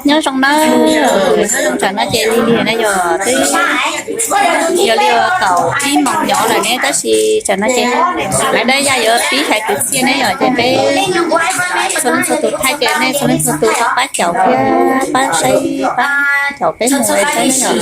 Nyob zoo nawb, nyob zoo, tsam no ces lig lig na yog twb yog li kaum ib moos nyob lawm ne, tab sis tsam no ces lawv dab yaj yuav pib hais kwv txhiaj ne yom, ces peb txhua leej txhua tus thaij ces nej txhua leej txhua tus pab caum thiab pab saib pab caum peb mus saib ne yom.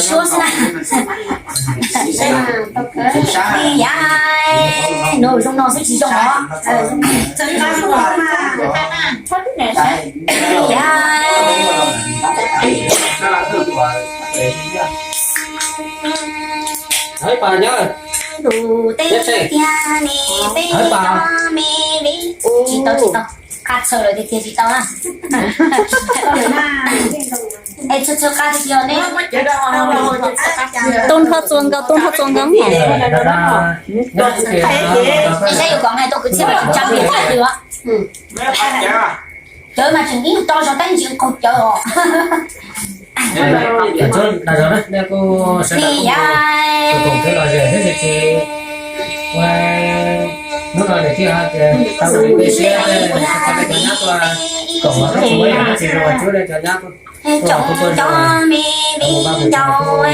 Tsis tau, tsis tau, qab txhaws lawm tiag tiag tsis tau na. Es txhua txhua qab tiag tiag ne. Tub nrho txua nkaus, tub nrho txua nkaus. Es saib yuav kom hais tau kwv txhiaj mas tseem tsam li qab twg. Cawv mas tseem ib tug to zog tab sis qaug cawv os. Li yav hnub no niam tij ho tias tau ua peb siab, txhua cov nyab tuaj, kom tsis zoo cov nyab, tsoom cov me viv ncaus,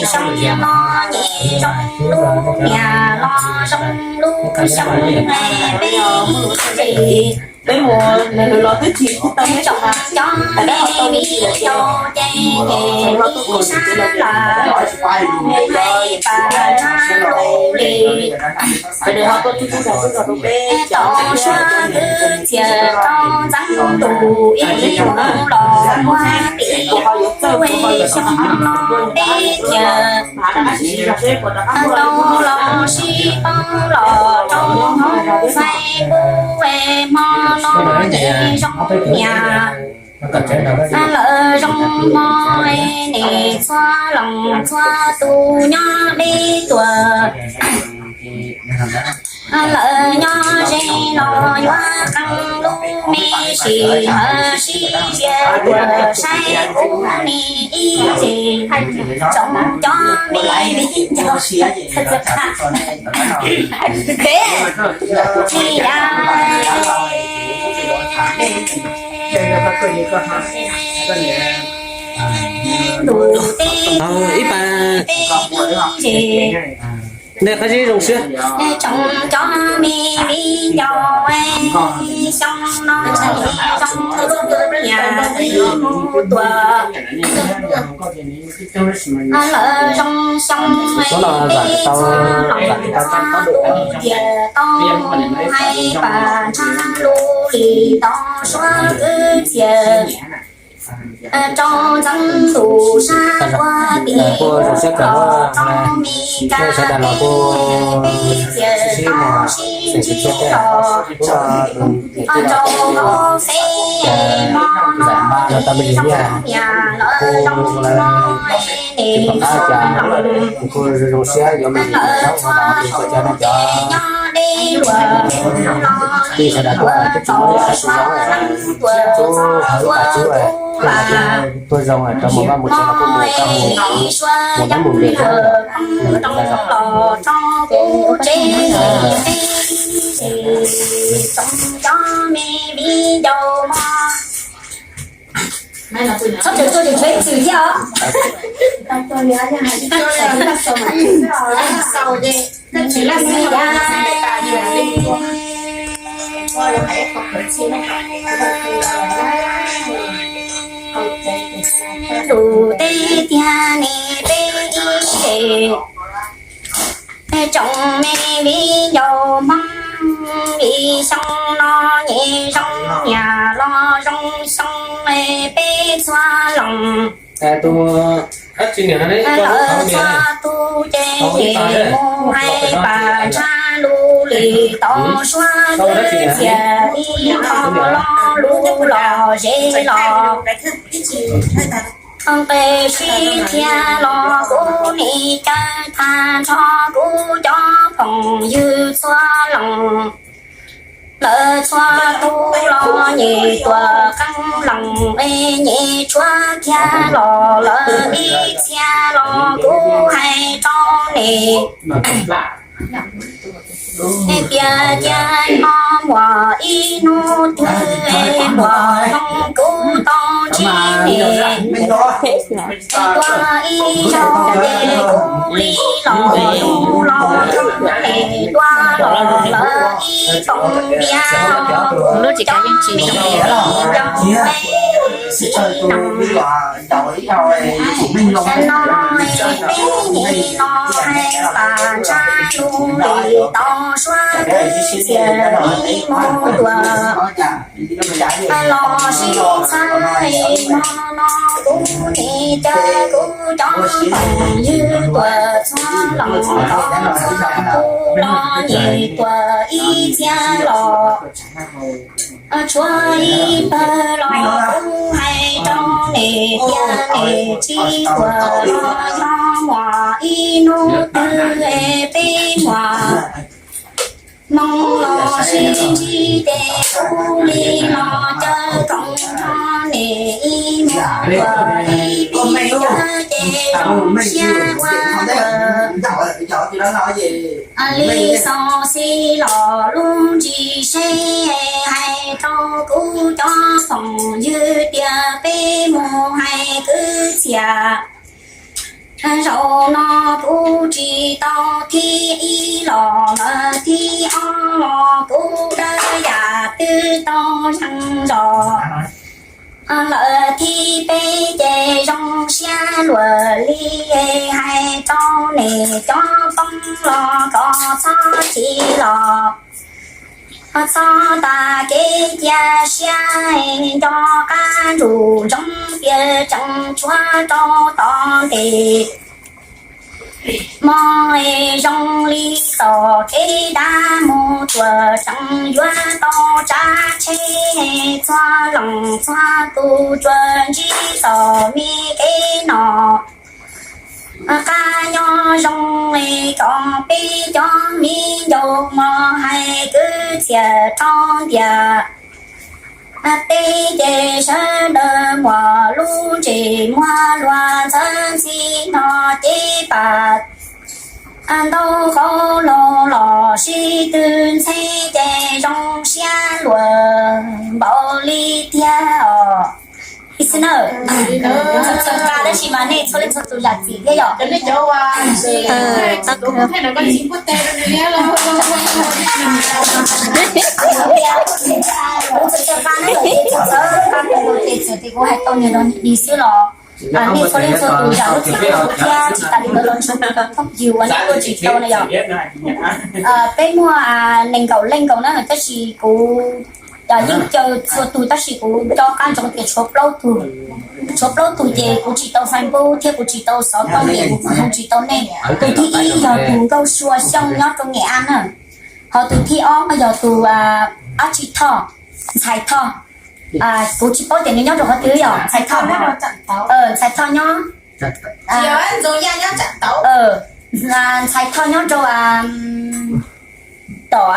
xyoo no nyem zoo lub niam los zoo lub xyoo, peb mus los twb tsis tau me tsoom cov me viv ncaus ces nyem sab lawm, pab tshab lub li. Tau suav kwv txhiaj rau ntxeev ntuj ib hnub los muab tim kuv xyoo no peb thiaj tau los sib paub los rau hauv Facebook, hmo no nyem zoo niam lawm zoo hmo, nej txhua leej txhua tus nyob deb tuaj. Lawv nyob ze los yuav qee lub me sim, sib zias tuaj saib kuv ne ib txhis. Tsoom cov me viv ncaus, tsis yav ntuj teb ib pas, nej qab zib zoo siab. Tsoom cov me viv ncaus, xyoo no zoo lub niam tuaj. Lawv zoo xyoo peb txhua leej txhua tus thiaj tau hais pab tshab lub li tau suav kwv txhiaj rau ntxeev ntuj sab puag tim kuv los rau Mes Kas teb, peb thiaj tau sib ntsib los rau hauv Facebook, hmo no zoo niam lawm zoo hmo, nej txhua leej lawv txhua tus nyob deb luag los mus los tos txhua leej tuaj txhua tus las. Hmo ib suav yam lawm rau los rau kuv tsev teb, tsoom cov me viv ncaus mog. Txhob tseem tuaj tseem tshuav ib txwm thiab os. Ntuj teb tiag ne peb ib txhis, tsoom me viv ncaus Hmoob, vim xyoo no nyem zoo niam los zoo xyoo, peb txhua leej lawv txhua tus ces nyem mus hais pab tshab lub li tau suav kwv txhiaj ib qho lo lus los ze los nqe sib thiaj los kuv nim caw tag nrho kuv cov phooj ywg txhua leej. Lawv txhua tus los nyem tuaj qee leej, nyem tshuav kiag los lawv ib txhia los kuv hais rau nej. Es tias cia no muaj ib hnub twg es muaj hlob kub tau ntsib es, tua ib zaug ces kuv li los mus los es tua los lawm ib koom npias, cov me cov me ib nus no es peb no hais pas ntsa lus li tau suab twb txias ib mus tuaj los sib txhawb hmo no kuv niam cawm kuv cov phooj ywg tuaj txhua leej txhua tus los nyiam tuaj ib txhia los tshuav ib pawg los kuv hais rau nej tias nej tsis tuaj los yog muaj ib hnub twg peb muaj hmoo los sib ntsib ces kuv li los cawm koom nrog nej ib mus tuaj ib pib yog ces zoo siab ua tuaj li xov xi los lub ntsis seb hais rau kuv cov phooj ywg tias peb mus hais kwv txhiaj. Zaum no kuv tsis tau thib ib los lawm thib ob los kuv dawb yam twb tau zeeg zos. Lawm thib peb ces zoo siab luaj li hais rau nej cov phooj los kom txhob chim los txhob tas kev cia siab, nco qab ntsum ntsoov tias tseem tshuav rau tom ntej. Hmo zoo li txoj kev dab mus tuaj tseem yuav tau tsav tsheb, txhua leej txhua tus tsuas ntsib txoj me kev no. Qab nyob zoo kom peb cov me ncaus mos hais kwv txhiaj rau ntiaj teb ces sawv daws muaj lub ntsej muag luag ntxhawb ntxhi no ces pab ntau qauv laus los sib tw ntxheb ces zoo siab luaj npaum li tiag os. Ib xwb na, txhua txhua qa tab sis mas nej txhua leej txhua tus zam txim thiab yom. Txhua txhua qa na, txhua txhua qa kuv ces txawm tias kuv hais tau nyias rau nyias xwb los nej txhua leej txhua tus zam lub txim rau kuv thiab tsis tas li ntawd los txhua tus cov phooj ywg uas nej tuaj tsis tau na yom. Peb muaj nees nkaum leej nkaus na tab sis kuv yeej caw txhua tus tab sis kuv nco qab ntsoov tias tshuav plaub tug, tshuav plaub tug ces kuv tsis tau Facebook thiab kuv tsis tau xov tooj ces kuv kuj hu tsis tau nej. Tus thib ib yog tus Nkauj Sua Xyooj nyob rau Nges As na, ho tus thib ob yog tus Ab Tsi Thoj, Ntxhais Thoj. Kuv tsis paub tias nws nyob rau qhov twg yom, Ntxhais Thoj, Ntxhais Thoj nyob, Ntxhais Thoj nyob rau tom,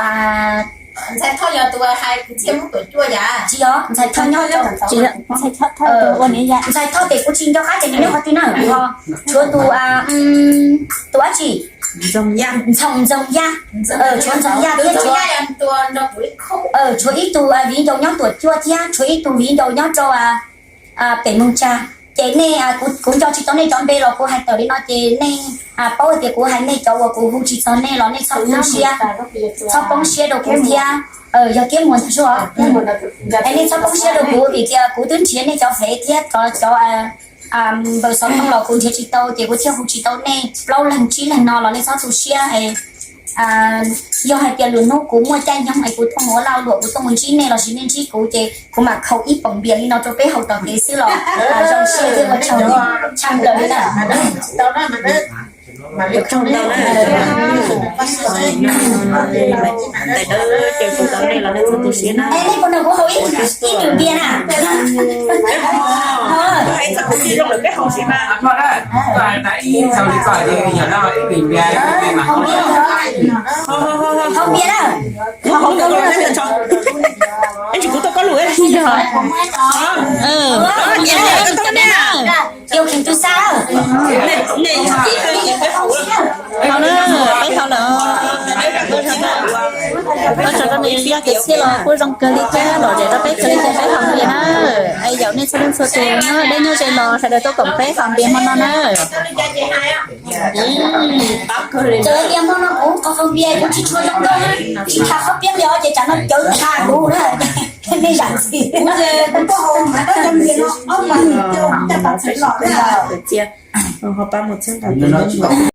tsis yog, Ntxhais Thoj nyob, Ntxhais Thoj ces kuv tsis nco qab tias nws nyob qhov twg na. Tshuav tus, tus dab tsi, Ntxoov Yaj, tshuav Ntxoov Yaj thiab tshuav, tshuav ib tug viv ncaus nyob Tuam Cuaj thiab tshuav ib tug viv ncaus nyob rau pem Moos Tsag. Ces nej, kuv nco tsis tau nej cov npe los kuv hais tawm li no ces nej paub tias kuv hais nej cov uas kuv hu tsis txog nej los nej txhob poob siab, txhob poob siab rau kuv thiab. Yog Kiab Muas ntag, es nej txhob poob siab rau kuv vim tias kuv twb nrhiav nej cov Fev thiab cov, cov npawb xov tooj los kuv nrhiav tsis tau ces kuv thiaj hu tsis tau nej. Plaub leeg tsib leeg no los nej txhob tu siab es yog hais tias lwm hnub kuv muaj caij nyoog es kuv tuaj mus ua lag ua luam kuv tuaj mus ntsib nej los sis nej ntsib kuv ces kuv mam khaum ib poom npias li no rau peb haus tom kev xwb los zoo siab thiab ua tsaug tshaj plaws li na. Ntawm no caw kuv tau nej los nej txhob tu siab na. Nej puas nrog kuv haus ib, ib npias na? Haus npias na. Eb, tsis kuv tuaj koj lus. Haus na, peb haus lawm. Ua tsaug rau nws zaj kwv txhiaj los kuj zoo kawg li thiab, lom zem rau peb kawg li thiab peb haus npias na. Es yaum nej txhua leej txhua tus nyob deb nyob ze los sawv daws tuaj koom peb haus npias hmo no na. Txawm tias hmo no kuv qhov haus npias kuv tsis tshua zoo nkauj, tsis tham qhov piav li os, ces tsam no cawv tham kuv na. Nej zam txim.